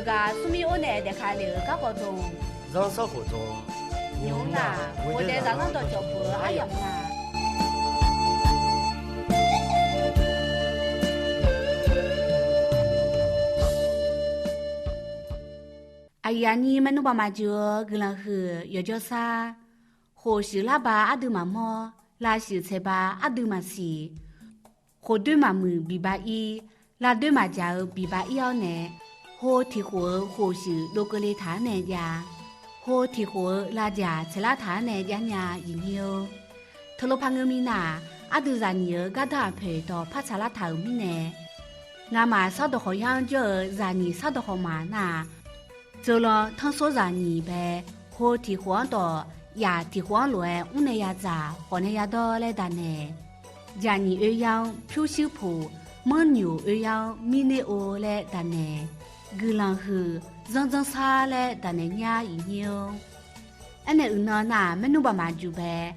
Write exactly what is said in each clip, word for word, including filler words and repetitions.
Gaq smrmir or nae daefka lef-euq garkawv dmq, zanrsanrkhof dmq, nymq-mr nar, ghofdaef zaqlanr dawqcawq puq-eu aryamq nar, aqyuif aqnyir maernmr baqmaf juq-eu guiqlanq huiq yawqjawrsar, khof shuif lar ba ardui maqmawr, lav shuif tsaeq ba ardui maqsiq, khof doer maqmuiq biq ba ir, lav doer maqjaq-eu biq ba ir-awr nae, hov tiq khof-euq khof shuif dov keuvle taq-anr nae jav, hov tiq khof-euq lavjaq tsaeqlar taq-anr nae jav nya iqnyir-or. Teulof par ngeur mirnae, ardui zaqnyiq-euq gardanr aqpoeq dawq par tsaqlar taq-euq mirnae, ngamaf sar dawq khawqyar-anr jawr-eu zaqnyiq sar dawq khawqmaq nar-aq, tseulan tanrsor zaqnyiq bae, hov tiq khof-anr dawq yaf tiq khof-anr lof-aer mrnae yadzaq khawfnae yadawr laer daqnaeq, jaqnyiq oe yar-anr pyurshuir puq, manrnyoq oe yar-anr mirner ov laer daqnaeq, guiqlanq huiq zanrdzanr sar laer daqnaeq nyar iqnyir-or. Aernaeq uiqnan nar-aq, maernmr baqmaf juq bae,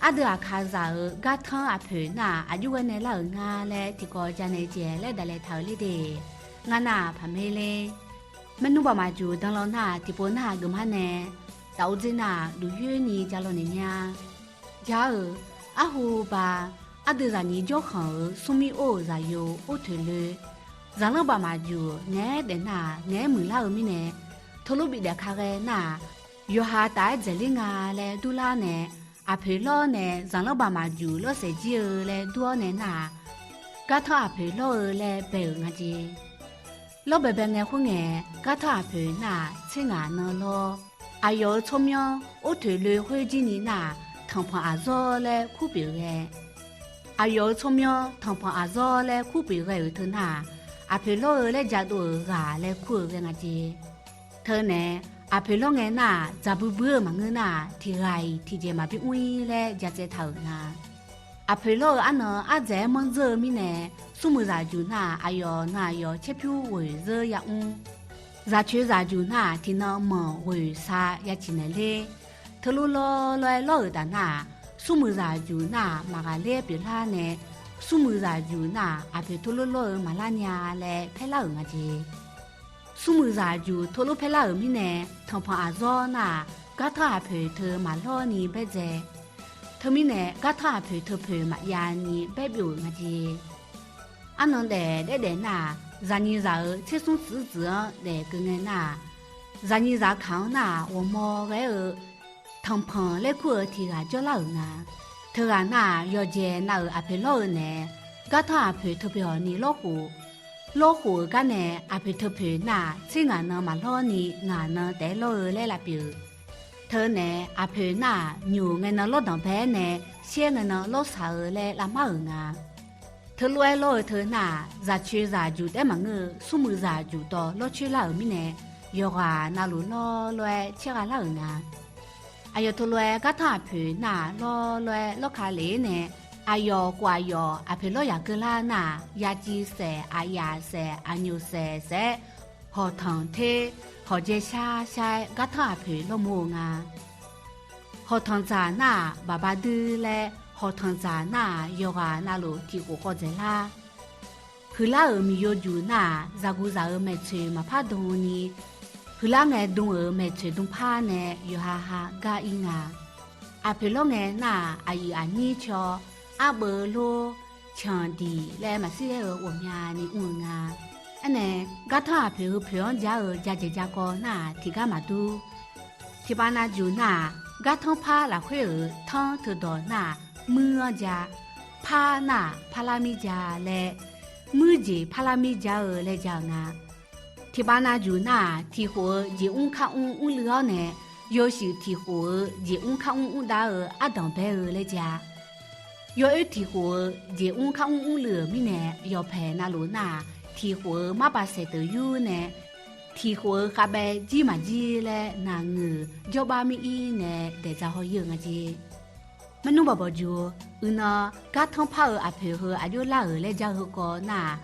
ardui aqkaqzaq-euq gartanr aqpoeq nar-aq, aqjox ghae nae lar-euq ngar laer tiqkawv janaeq jaeq laer daqlaeq taq-euq ler de. Ngar nar-aq paqmer ler. Maernmr baqmaf juq danlan nar-aq, tiqpov nar-aq geufmar nae, taf ur dzer nar-aq, duqyoer ni ja law naeq nya. Ja-euq, arhu ba, ardui zaqnyiq jawrkhanq-euq smrmir or-euq zaqyo or toeq loe, zaqlanr baqmaf juq ngaeq-aer daef nar-aq, ngaeq-aer muiqlar-eu mirnae, teulof bif daef ka ghae nar-aq, yawqha taf-aer dzaeqler nga laer durlar nae, aqpoeq lawr nae zaqlanr baqmaf juq lawrsaef jir-eu laer dur-awr nae nar-aq, gartanr aqpoeq lawr-eu laer bae-euq nga jeq. Lawr baebae ngae khoerngae, gartanr aqpoeq nar-aq, tser ngaq nan lawr. Aqyawf-euq tsawrmyanr or toeq loe khoer jir ni nar-aq, tanqpanq aqzawr laer kur pyeuf ghae. Aqyawf-euq tsawrmyanr tanqpanq aqzawr laer kur pyeuf ghae-euq teu nar-aq, aqpoeq lawr-eu laer jadov-euq ghaq laer kur-eu ghae nga jeq. Teunae, aqpoeq lawr ngae nar-aq, dzaqbui bui-eu maqngeur nar-aq, tiq ghaq-iq tiqjeq maqbi mr-ir laer ja tsaev taq-euq nga. Aqpoeq lawr-eu arnan ardzaeq-aer manr dzeur-eu mirnae, smrmuiq zaqjuq nar-aq, aqyawf nan aqyawf caerpyur ghoeq zeur ya mr. Zaqcoeq zaqjuq nar-aq, tiqnan manq ghoeq sa ya ciq naeq ler. Teulof lawr lawr-aer lawr-euq taf nar-aq, smrmuiq zaqjuq nar-aq, maqghaqler-aer pyeuflar nae, smrmuiq zaqjuq nar-aq, aqpoeq teulof lawr-eu maqlar nya laer paerlar-euq nga jeq. Smrmuiq zaqjuq teulof paerlar-euq mirnae, tanqpanq aqzawr nar-aq, gartanr aqpoeq teu maqlawr ni baerdzae. Teumirnae, gartanr aqpoeq teupoeq maqya ni baerbyov-euq nga jeq. Arnan daef daer daef nar-aq, zaqnyiq zaq-euq tsersmr tsuif tsuif-anr daef keuv ngae nar-aq, zaqnyiq zaq kaq-anr nar-aq, ghawqmawr ghae-eu tanqpanq laer kur-eu tiq ghaq jawrlar-euq nga. Teughaq nar-aq, yawqjeq nav-euq aqpoeq lawr-eu nae, gartanr aqpoeq teupoeq hawq ni lawrkhof. Lawrkhof-euq gar nae aqpoeq teupoeq nar-aq, tser ngaq nan maqlawr ni ngaq nan taef-aer lawr-eu laer lavpyeuf. Teunae aqpoeq nar-aq, nyoq ngae nan lawr danqbae-aer nae, shaer ngae nan lawr saq-eu laer lavmar-euq nga. Teulof-aer lawr-eu teu nar-aq, zaqcoeq zaqjuq taef-aer maqngeur-eu, smrmuiq zaqjuq tawv lawr coer lar-euq mirnae, yawqghaq navluf lawr lawr-aer caergha lar-euq nga. Aqyawf teulof-aer gartanr aqpoeq nar-aq, lawr lawr-aer lawrka lef-ir nae, aqyawf khof aqyawf aqpoeq lawr yaq keuvlar nar-aq, yaciv saef, aqyaf saef, aqnyoq saef saef-aer, hawqtanq ter, hawqjae shar shar-aer gartanr aqpoeq lawrmur-eu nga. Hawqtanq dzaq nar-aq, baqba dui laer, hawqtanq dzaq nar-aq, yawqghaq navluf tiq khof khawv dzaeqlar. Huiqlar-euq miqyo juq nar-aq, zaqguq zaq-euq maeqtsoeq maqpar dm ni, huiqlar ngae dm-euq maeqtsoeq dm par nae yawqha ha gar ir nga. Aqpoeq lawr ngae nar-aq, aqyuif aqnyir caw, arbeuv lor, canqdiq laer maqshir ghaer-eu ghawqmyani mr-eu nga. Aernae, gartanr aqpoeq heu poeq-anr ja-eu jajeq jakawv nar-aq, tiqgar maqdur. Tiqpav navjuq nar-aq, gartanr par lafkhoer-euq tanr teudawq nar-aq, muir-anr ja. Par nar-aq, parlar mir ja laer, muir jeq parlar mir ja-eu laer ja-eu nga. Tiqpav navjuq nar-aq, tiq khof-eu jeq mr kar mr mrluiv-awr nae, yawshuif tiq khof-eu jeq mr kar mr mrdav-eu ardanq bae-eu laer ja. Yawoer tiq khof-eu jeq mr kar mr mrluiv-euq mirnae, yawqpaeq navluf nar-aq, tiq khof-eu marbav saeq deuq yur nae, tiq khof-eu khavbaev jir maqjir laer naqngeuq jawrbar mir-ir nae daeqdzaq haw-ir-eu nga jeq. Maernmr bawq bawqjuq, uiqnan gartanr par-eu aqpoeq heu aqjox lar-euq laer ja heukawv nar-aq,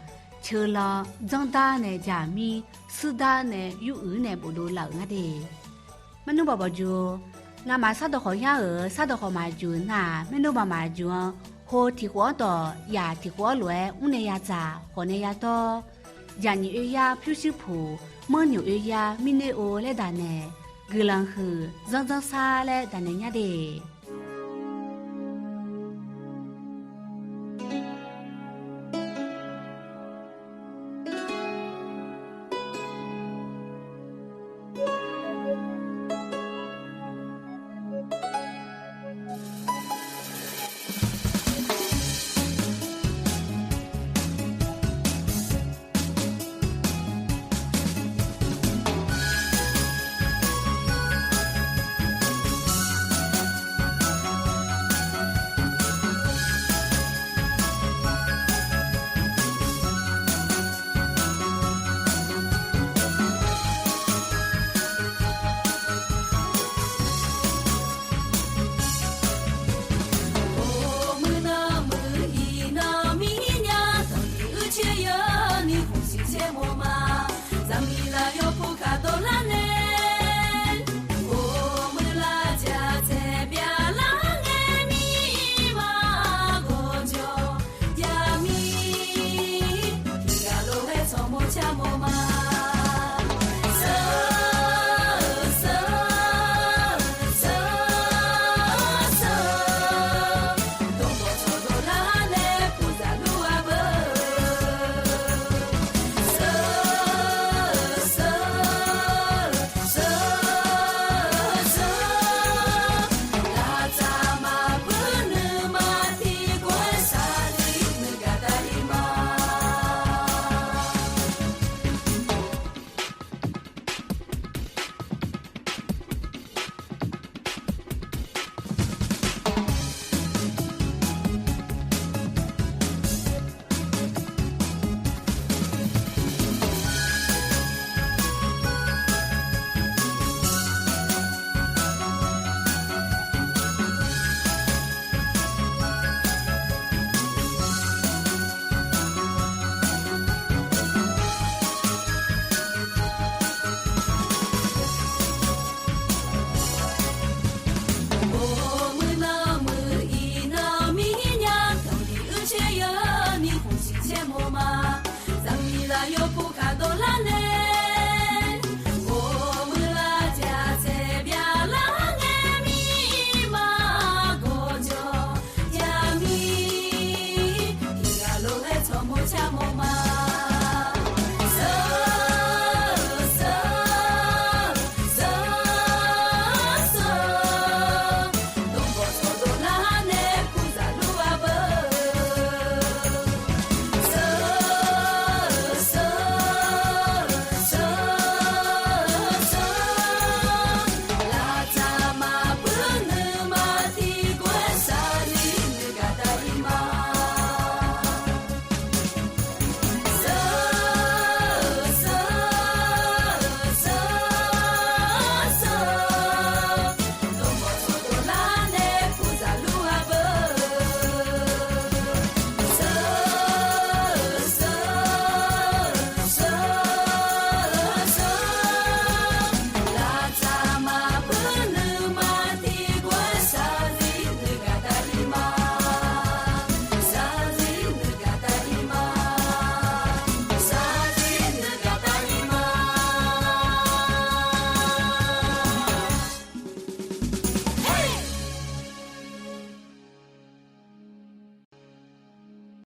ceulan dzanrdar nae jaq mir, shuirdar nae yur uiq nae bofdov laf-euq nga de. Maernmr bawq bawqjuq, ngamaf sardawq khawqyar-euq sardawq khawf maqjuq nar-aq, maernmr bawq maqjuq-anr, ho tiq khof-anr dawq yaq tiq khof-anr lof-aer mrnae yadzaq khawfnae yadawr. Jaqnyiq oeryar pyurshuir puq, manrnymq oeryar mirnoer or laer daqnaeq, guiqlanq huiq zanrdzanr sar laer daqnaeq nyar de.